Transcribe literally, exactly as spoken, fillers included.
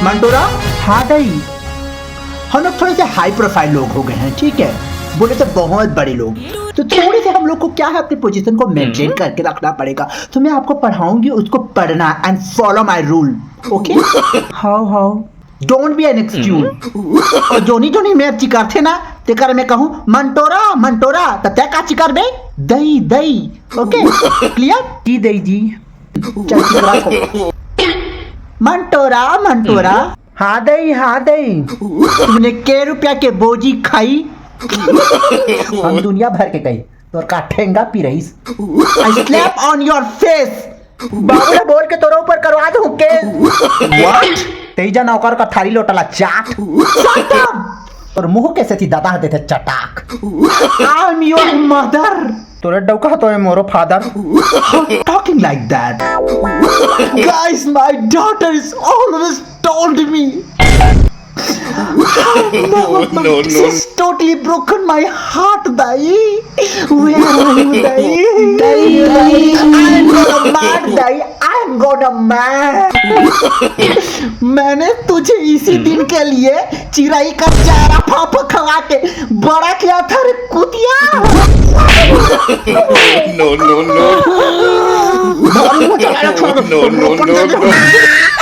मंटोरा। हाँ दाई। हम लोग थोड़े से हाई प्रोफाइल लोग हो गए हैं, ठीक है, बोले तो बहुत बड़े लोग। तो थोड़े से हम लोग को क्या है, अपनी पोजीशन को मेंटेन करके रखना पड़ेगा। तो मैं आपको पढ़ाऊंगी, उसको पढ़ना and follow my rule, okay? How how. Don't be an excuse। और जोनी जोनी मैं चिकारथे ना, तेकर मैं कहूँ, "मंटोरा, मंटोरा," त तै का चिकारबे? "दई, दई।" Okay? Clear? जी दई जी। चल, चिकरा थो। मंटोरा, मंटोरा। हाँ दई, हाँ दई। तूने के रुपया के बोजी खाई? हम दुनिया भर के कही, तोर का ठेंगा पी रहीस? I slap on your face। बाबू ला बोल के तोरा ऊपर करवा दूं केस। What? तेजा नौकर का थारी लोटा ला चाट। Shut up। तोर मुंह के सेती ददा देथे चटाक। I'm your mother। तोरे डौका तो है मोरो father. Talking like that। Guys, my daughter is always told me। No, no, no। She's totally broken my heart, दाई। Where are you, दाई? दाई, दाई। I'm gonna mad, दाई। I'm gonna mad। मैंने तुझे इसी दिन के लिए चिरई का चारा फाफा खवा के बड़ा किया था रे कुतिया। No, no, no। No, no, no, no।